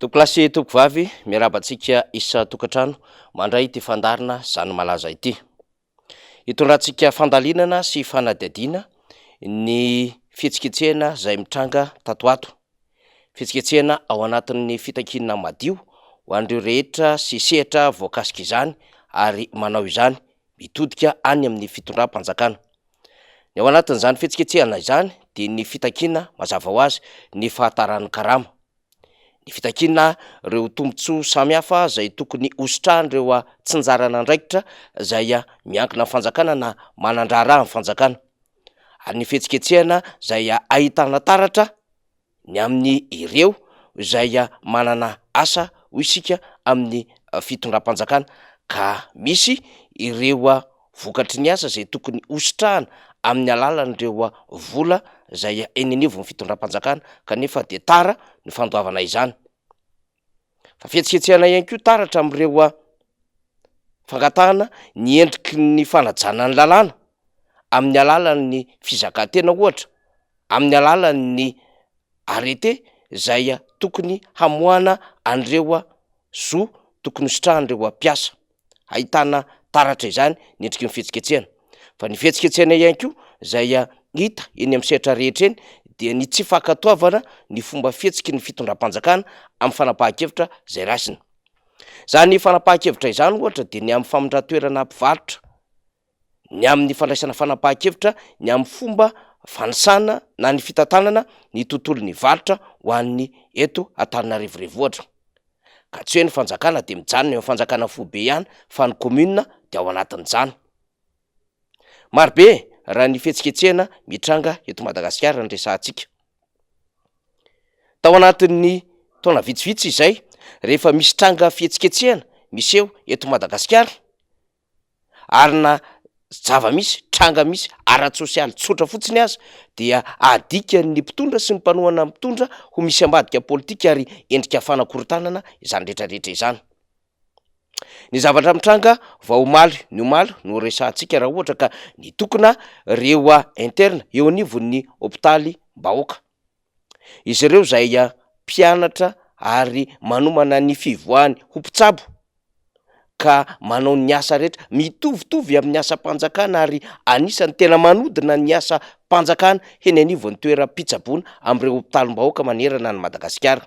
Tompokolahy sy tompokovavy, miarahaba antsika isan-tokantrano mandray ity fandaharana Zany Malaza ity. Hitondrantsika fandalinana sy fanadihadiana ny fihetsiketsehana izay mitranga tato ho ato. Fihetsiketsehana ao anatin'ny fitakiana madio ho an'ireo rehetra sy sehatra voakasika izany ary manao izany mitodika any amin'ny fitondram-panjakana. Ny ao anatin'izany fihetsiketsehana izany dia ny fitakiana mazava ho azy ny fahataran'ny karama. Ny fitakiana ireo tombontsoa samihafa izay tokony hositrahan'ireo tsinjaran'andraikitra izay miankina amin'ny fanjakana na manan-draharaha amin'ny fanjakana. Ary ny fihetsiketsehana izay ahitana taratra ny amin'ny ireo izay manana asa hoy isika amin'ny fitondram-panjakana ka misy ireo vokatry ny asa izay tokony hositrahana amin'ny alalan'ireo vola izay eny anivon'ny fitondram-panjakana kanefa dia tara ny fandoavana izany. Fa fihetsiketsehana ihany koa taratra amin'ireo fangatahana ny endriky ny fanajana ny lalàna amin'ny alalan'ny fizakan-tena ohatra, amin'ny alalan'ny arrêté izay tokony hamoahana an'ireo zo tokony hositrahan'ireo mpiasa. Ahitana taratra izany ny endriky ny fihetsiketsehana. Fa ny fihetsiketsehana ihany koa izay hita eny amin'ny sehatra rehetra eny dia ny tsy fankatoavana ny fomba fihetsiky ny fitondram-panjakana amin'ny fanapahan-kevitra izay raisina. Izany fanapahan-kevitra izany ohatra dia ny amin'ny famindran-toerana mpivarotra, ny amin'ny fandraisana fanapahan-kevitra ny amin'ny fomba fanisana na ny fitantanana ny tontolon'ny varotra ho an'ny eto Antananarivo Renivohitra. Ka tsy hoe ny fanjakana dia mijanona eo amin'ny fanjakana foibe ihany fa ny commune dia ao anatin'izany. Marobe raha ny fihetsiketsehana mitranga eto Madagasikara no resahantsika. Tao anatin'ny taona vitsivitsy izay, rehefa misy tranga fihetsiketsehana miseho eto Madagasikara, ary na zava-misy, tranga misy ara-tsosialy tsotra fotsiny aza dia adikan'ny mpitondra sy ny mpanohana ny mpitondra ho misy ambadika politika ary endrika fanakorontanana izany rehetrarehetra izany. Ny zavatra mitranga vao omaly ny omaly no resahantsika raha ohatra ka nitokona ireo interne eo anivon'ny hopitalim-bahoaka. Izy ireo izay mpianatra ary manomana ny fivoahany ho mpitsabo ka manao ny asa rehetra mitovitovy amin'ny asam-panjakana ary anisan'ny tena manodina ny asam-panjakana eny anivon'ny toeram-pitsaboana amin'ireo hopitalim-bahoaka manerana an'i Madagasikara.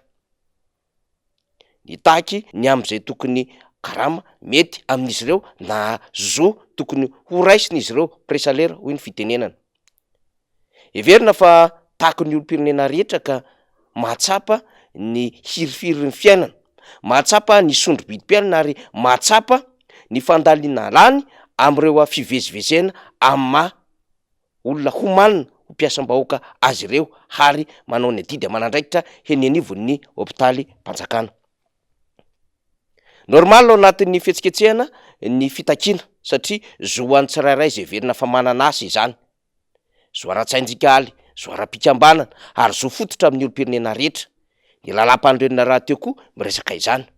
Nitaky ny amin'izay tokony karama mety amin'izy ireo na zo tokony horaisin'izy ireo pre-salaire hoy ny fitenenana. Heverina fa tahaky ny olom-pirenena rehetra ka mahatsapa ny hirifirin'ny fiainana, mahatsapa ny sondro-bidim-piainana ary mahatsapa ny fandaniana lany amin'ireo fivezivezena amin'ny maha olona homanina ho mpiasam-bahoaka azy ireo ary manao ny adidy aman'andraikitra eny anivon'ny hopitalim-panjakana. Normal ao anatin'ny fihetsiketsehana ny fitakiana satria zo ho an'ny tsirairay izay heverina fa manana asa izany. Zo ara-tsaindikaly, zo ara-pikambanana ary zo fototra amin'ny olom-pirenena rehetra. Ny lalàmpanorenana rahateo koa miresaka izany.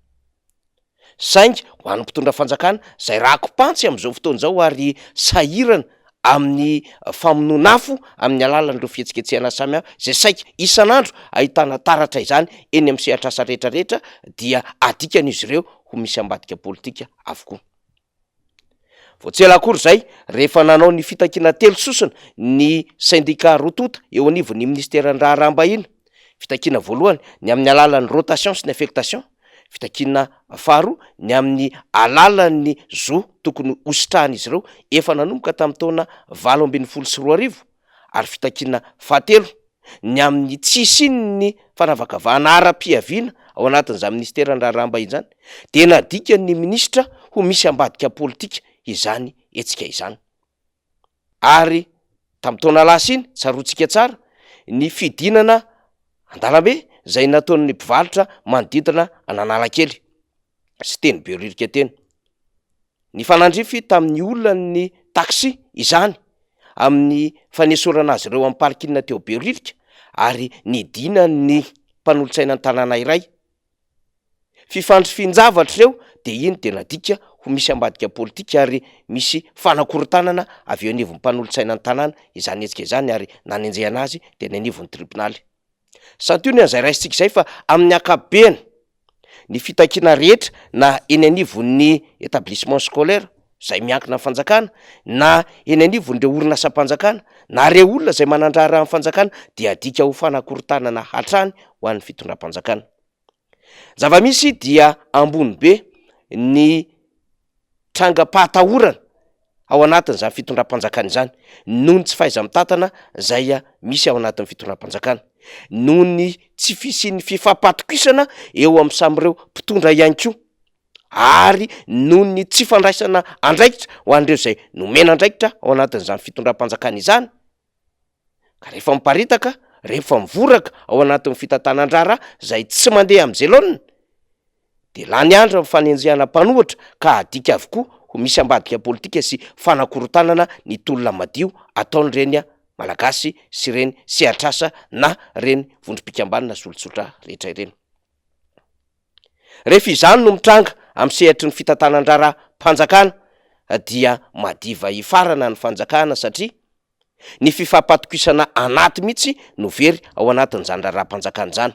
Saingy ho an'ny mpitondra fanjakana izay rako-pantsy amin'izao fotoana izao ary sahirana amin'ny famonoana afo amin'ny alalan'ireo fihetsiketsehana samihafa izay saika isan'andro ahitana taratra izany eny amin'ny sehatr'asa rehetra rehetra dia adikan'izy ireo ho misy ambadika politika avokoa. Vao tsy ela akory izay, rehefa nanao ny fitakiana telo sosona ny sendika roa tonta eo anivon'ny minisiteran'ny raharaham-bahiny. Fitakiana voalohany, ny amin'ny alalan'ny rotation sy ny affectation. Fitakiana faharoa, ny amin'ny alalan'ny zo tokony hositrahan'izy ireo efa nanomboka tamin'ny taona 2018. Ary fitakiana fahatelo, ny amin'ny tsy hisian'ny fanavakavahana ara-pihaviana ao anatin'izany minisiteran'ny raharaham-bahiny izany, dia nadikan'ny minisitra ho misy ambadika politika izany hetsika izany. Ary tamin'ny taona lasa iny, tsaroantsika tsara, ny fidinana an-dalambe izay nataon'ny mpivarotra manodidina an'Analakely sy teny Behoririka teny. Nifanandrify tamin'ny olan'ny taxi izany amin'ny fanesorana azy ireo amin'ny parking teo Behoririka ary nidinan'ny mpanolotsaina ny tanàna iray. Fifandrifian-javatra ireo dia iny dia nadika ho misy ambadika politika ary misy fanakorontanana avy eo anivon'ny mpanolotsaina ny tanàna izany hetsika izany ary nanenjehana azy teny anivon'ny tribonaly. Santionany izay raisintsika izay fa amin'ny ankapobeny. ny fitakiana rehetra na eny anivon'ny établissement scolaire izay miankina amin'ny fanjakana na eny anivon'ireo orinasam-panjakana na ireo olona izay manan-draharaha amin'ny fanjakana dia adika ho fanakorontanana hatrany ho an'ny fitondram-panjakana. Zava-misy dia ambony be ny trangam-pahatahorana ao anatin'izany fitondram-panjakana izany noho ny tsy fahaiza-mitantana izay misy ao anatin'ny fitondram-panjakana, noho ny tsy fisian'ny fifampatokisana eo amin'ny samy ireo mpitondra ihany koa ary noho ny tsy fandraisana andraikitra ho an'ireo izay nomena andraikitra ao anatin'izany fitondram-panjakana izany. Ka rehefa miparitaka, rehefa mivoraka ao anatin'ny fitantanan-draharaha izay tsy mandeha amin'izay laoniny, dia lany andro amin'ny fanenjehana mpanohitra ka adika avokoa ho misy ambadika politika sy fanakorontanana ny tolona madio ataon'ireny Malagasy sy ireny sehatr'asa na ireny vondrom-pikambanana sy olon-tsotra rehetra ireny. Rehefa izany no mitranga amin'ny sehatry ny fitantanan-draharaham-panjakana dia madiva hifarana ny fanjakana satria Ny fifampatokisana anaty mihitsy no very ao anatin'izany raharaham-panjakana izany.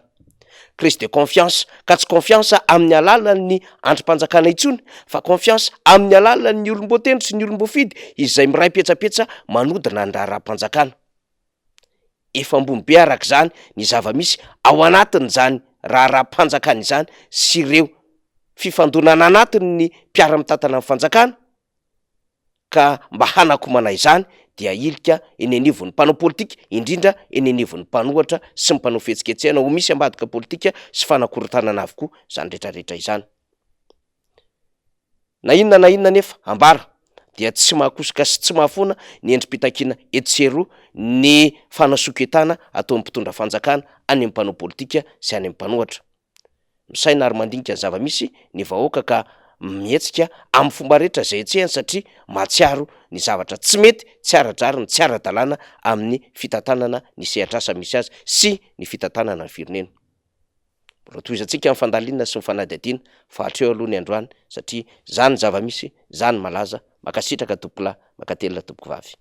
Crise de confiance, ka tsy confiance amin'ny alalan'ny andrim-panjakana intsony fa confiance amin'ny alalan'ny olom-boatendry sy ny olom-boafidy izay miray petsapetsa manodina ny raharaham-panjakana. Efa ambony be araka izany ny zava-misy ao anatin'izany raharaham-panjakana izany sy ireo fifandonana anatin'ny mpiara-mitantana ny fanjakana, ka mba hanakomana izany dia ahilika eny anivon'ny mpanao politika, indrindra eny anivon'ny mpanohatra sy ny mpanao fihetsiketsehana ho misy ambadika politika sy fanakorontanana avokoa izany rehetrarehetra izany. Na inona na inona anefa ambara dia tsy mahakosoka sy tsy mahafoana ny endri-pitakiana etsy sy eroa ny fanasoketana ataon'ny mpitondra fanjakana any amin'ny mpanao politika sy any amin'ny mpanohatra. Misaina ary mandinika ny zava-misy ny vahoaka ka mihetsika amin'ny fomba rehetra izay hetsehany satria mahatsiaro ny zavatra tsy mety, tsy ara-drariny, tsy ara-dalàna amin'ny fitantanana ny sehatr'asa misy azy sy ny fitantanana ny firenena. Mbola tohizantsika ny fandalinana sy ny fanadihadiana fa hatreo aloha ny androany satria zany ny zava-misy, zany malaza, mankasitraka tompokolahy, mankatelina tompokovavy.